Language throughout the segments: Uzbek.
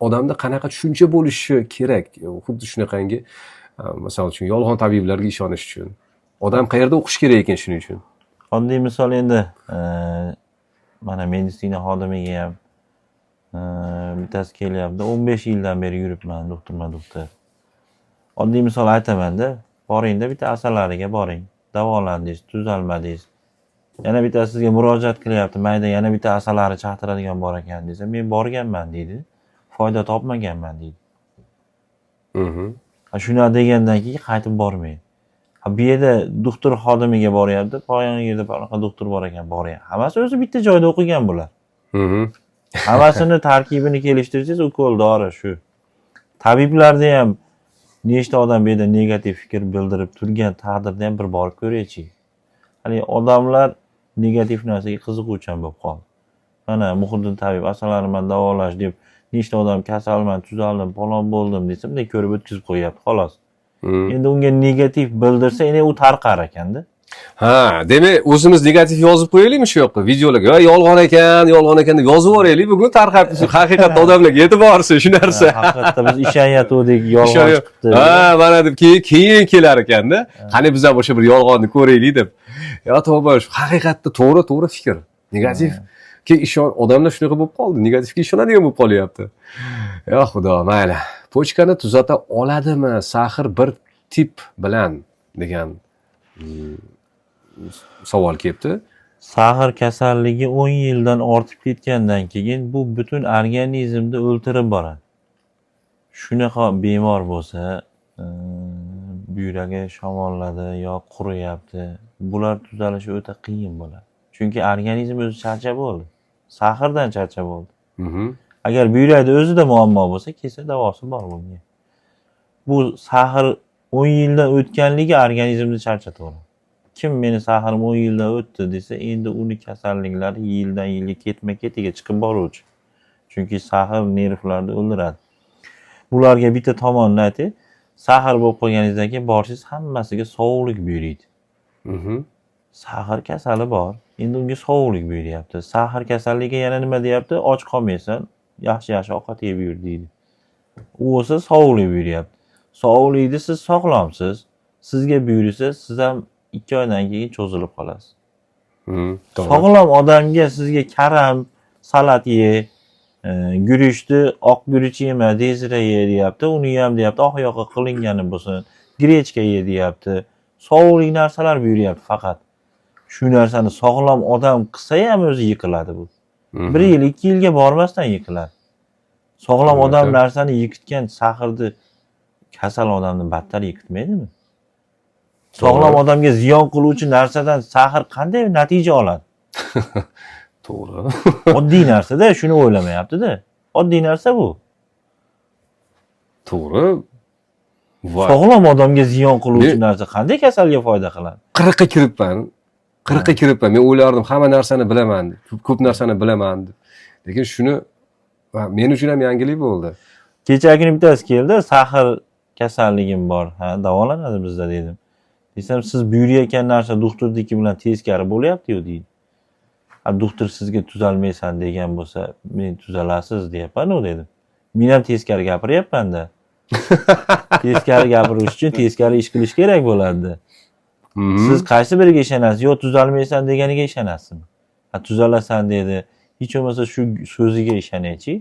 Odamda qanaqa tushuncha bo'lishi kerak? Xuddi shunaqangi, misol uchun, yolg'on tabiblarga ishonish uchun odam qayerda o'qish kerak ekan shuning uchun? Oddiy misol endi, mana meditsina xodimiga ham bittasi kelyapti. 15 yildan beri yuribman, doktorman, doktor. Oddiy misol aytamanda, boringda bitta asalariga boring, davolandingiz, tuzalmadingiz. Yana bittasi sizga murojaat qilyapti, mayda yana bitta asalari chaqtiradigan bor ekan desa, men borganman deydi, foyda topmaganman deydi. Shunaqa degandan keyin qaytib bormaydi. Ha, bu yerda doktor xodimiga boryapti, poyon yerda bunaqa doktor bor ekan, boryapti. Hammasi o'zi bitta joyda o'qigan bular. Hammasini tarkibini kelishtirsangiz, ukol, dori shu. Tabiblarda ham nechta odam bu yerda negativ fikr bildirib turgan taqdirda ham bir borib ko'raychi. Hali odamlar negativ narsaga qiziquvchan bo'lib qoldi. Mana Muhiddin tabib asalariman davolash deb nechta odam kasalman, tuzaldim, falon bo'ldim desa, bunday ko'rib o'tkazib qo'yyapti, xolos. Endi unga negativ bildirsa, endi u tarqar ekanda. Ha, demak, o'zimiz negativ yozib qo'yaylikmi shu yoqqa videolarga? "Ya, yolg'on ekan, yolg'on ekan" deb yozib yuboraylik, bugun tarqab haqiqatda odamlarga yetib borsin shu narsa. Haqiqatda biz ishonyatuvdik, yolg'on chiqibdi. Ha, mana deb keyin kelar ekanda. Qani biz ham o'sha bir yolg'onni ko'raylik deb. Ya tavba, shu haqiqatda to'g'ri, to'g'ri fikr. Negativga ishon, odamlar shunaqa bo'lib qoldi. Negativga ishonadigan bo'lib qolyapti. Ya Xudo, mayli. Pochkani tuzata oladimi сахар bir tip bilan degan savol kelibdi. Сахар kasalligi 10 yildan ortib ketgandan keyin bu butun organizmni o'ltirib boradi. Shunaqa bemor bo'lsa, buyragi shamolladi yo quriyapti, bular tuzalishi o'ta qiyin bo'ladi. Chunki organizm o'zi charchab bo'ldi. Сахар dan charchab bo'ldi. Agar buyrakda o'zida muammo bo'lsa, kelsa davosi bor bunga. Bu сахар 10 yildan o'tganligi organizmni charchataveradi. Kim meni сахар im 10 yildan o'tdi desa, endi uni kasalliklari yildan yilga ketma-ketiga chiqib boruvchi. Chunki сахар nervlarni o'ldiradi. Bularga bitta tomonini aytay, сахар bo'lib qolganingizdan keyin borsangiz hammasiga sovuqlik buyuriydi. Сахар kasali bor, endi unga sovuqlik buyuryapti. Сахар kasalligiga yana nima deyapti? Och qolmaysan, yaxshi-yaxshi ovqat yeb yur deydi. U bo'lsa sovuqlik buyuryapti. Sovuqlikni siz sog'lomsiz, sizga buyursa, siz ham 2 oydan keyin cho'zilib qolasiz. To'g'ri. Sog'lom odamga sizga karam, salat ye, guruchni oq guruch yema, tezra ye deyapti. Uni ham deyapti, oq yoqqa qilingani bo'lsin, grechka ye deyapti. Sovuqlik narsalar buyuryapti faqat. Shu narsani sog'lom odam qilsa ham o'zi yiqiladi bu. 1 yil, 2 yilga bormasdan yiqiladi. Sog'lom odam narsani yiqitgan сахар ni kasal odamni battar yiqitmaydimi? Sog'lom odamga ziyon qiluvchi narsadan сахар qanday natija oladi? To'g'ri. Oddiy narsada shuni o'ylamayapti-da. Oddiy narsa bu. To'g'ri. Voy. Sog'lom odamga ziyon qiluvchi narsa qanday kasalga foyda qiladi? 40ga kiribman. 40ga kiribman. Men o'ylardim, hamma narsani bilaman deb, ko'p, ko'p narsani bilaman deb. Lekin shuni va men uchun ham yangilik bo'ldi. Kechagi kuni bittasi keldi, сахар kasalligim bor. Ha, davolanadi bizda dedim. Desam, siz buyurayotgan narsa doktorniki bilan teskari bo'lyapti-yu deydi. Ha, doktor sizga tuzalmaysan degan bo'lsa, men tuzalasiz deyapman-u dedim. Men ham teskari gapiryapman-da. Teskari gapirish uchun teskari ish qilish kerak bo'ladi. Siz qaysi biriga ishonasiz? Yo tuzalmaysan deganiga ishonasizmi? Ha, tuzalasan dedi. Hech bo'lmasa shu so'ziga ishonaychi.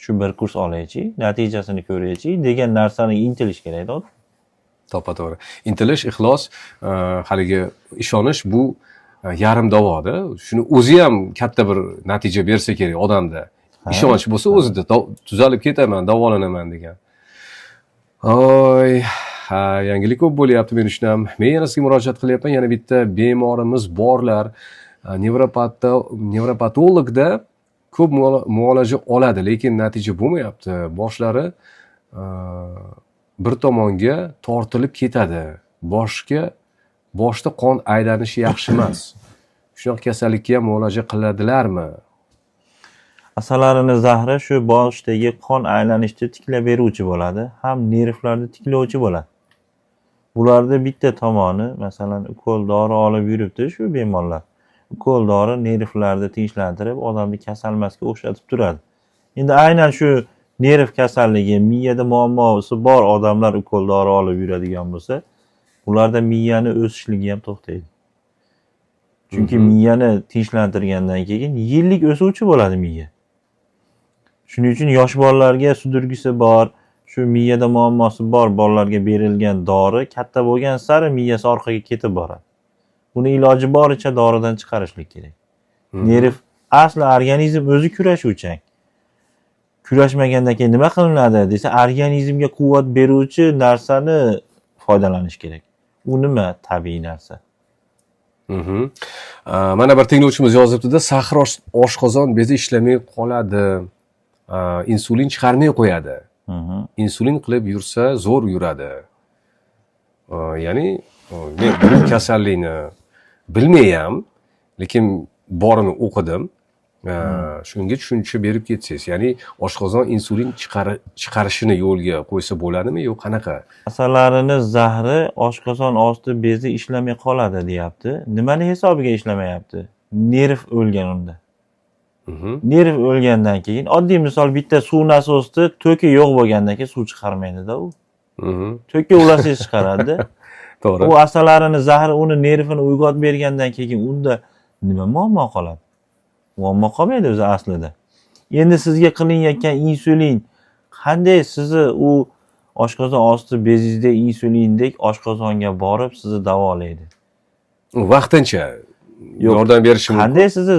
Shu bir kurs olaychi, natijasini ko'raychi degan narsani intilish kerak-da. To'ppa to'g'ri. Intilish, ixlos, haligi ishonish bu yarim davoda. Shuni o'zi ham katta bir natija bersa kerak odamda. Ishonch bo'lsa o'zida tuzalib ketaman, davolanaman degan. Oy, ha, yangilik ko'p bo'lyapti men uchun ham. Men yana sizga murojaat qilyapman. Yana bitta bemorimiz borlar. Nevropatologda ko'p muolaja oladi, lekin natija bo'lmayapti. Boshlari bir tomonga tortilib ketadi. Boshda qon aylanishi yaxshi emas. Shunaqa kasallikka ham muolaja qiladilarmi? Asalarini zahri shu boshdagi qon aylanishni tiklab beruvchi bo'ladi, ham nervlarni tiklovchi bo'ladi. Bularda bitta tomoni, masalan, ukol dori olib yuribdi shu bemorlar. Ukol dori nervlarni tinchlantirib, odamni kasalmasga o'xshatib turadi. Endi aynan shu Nerv kasalligi, miyada muammosi bor odamlar ukol dori olib yuradigan bo'lsa, ularda miyani o'sishligi ham to'xtaydi. Chunki miyani tinchlantirgandan keyin yillik o'suvchi bo'ladi miya. Shuning uchun yosh bolalarga sudurgisi bor, shu miyada muammosi bor bolalarga berilgan dori katta bo'lgan sari miyasi orqaga ketib boradi. Buni iloji boricha doridan chiqarishlik kerak. Nerv asli organizm o'zi kurashuvchan. Kurashmagandan keyin nima qilinadi desa, organizmga quvvat beruvchi narsani foydalanish kerak. U nima? Tabiiy narsa. Mana bir tinglovchimiz yozibdi-da, sahr oshqozon bezi ishlamay qoladi. Insulin chiqarmay qo'yadi. Insulin qilib yursa zo'r yuradi. Ya'ni men bu kasallikni bilmayam, lekin borini o'qidim. Shunga tushuncha berib ketsangiz, ya'ni oshqozon insulin chiqarishini yo'lga qo'ysa bo'ladimi, yo'q qanaqa? Asalarini zahri oshqozon osti bezi ishlamay qoladi deyapti. Nimani hisobiga ishlamayapti? Nerv o'lgan unda. Nerv o'lgandan keyin oddiy misol, bitta suv nasosni toki yo'q bo'lgandan keyin suv chiqarmaydi-da u. Tokka ulasangiz chiqaradi. To'g'ri. U asalarini zahri uni nervini uyg'otib bergandan keyin unda nima muammo qoladi? Muammo qolmaydi o'zi aslida. Endi sizga qilinayotgan insulin qanday sizni u oshqozon osti bezingizda insulindek oshqozonga borib sizni davolaydi? Vaqtincha yordam berishi mumkin. Qanday sizni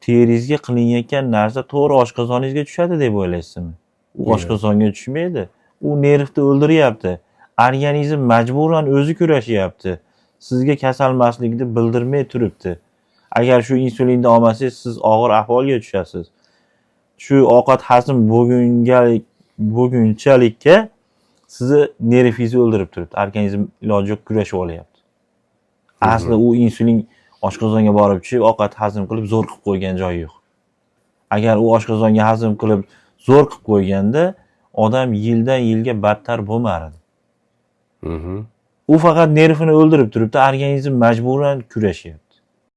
teringizga qilinayotgan narsa to'g'ri oshqozoningizga tushadi deb o'ylaysizmi? U oshqozonga tushmaydi. U nervni o'ldiryapti. Organizm majburan o'zi kurashyapti. Sizga kasalmaslikni bildirmay turibdi. Agar shu insulinni olmasangiz, siz og'ir ahvolga tushasiz. Shu ovqat hazm bo'lgunchalikka sizni nervingizni o'ldirib turibdi. Organizm iloji yo'q kurashib olyapti. Asli u insulin oshqozonga borib tushib, ovqat hazm qilib zo'r qilib qo'ygan joyi yo'q. Agar u oshqozonga hazm qilib zo'r qilib qo'yganda, odam yildan yilga battar bo'lmar edi. U faqat nervini o'ldirib turibdi, organizm majburan kurashyapti.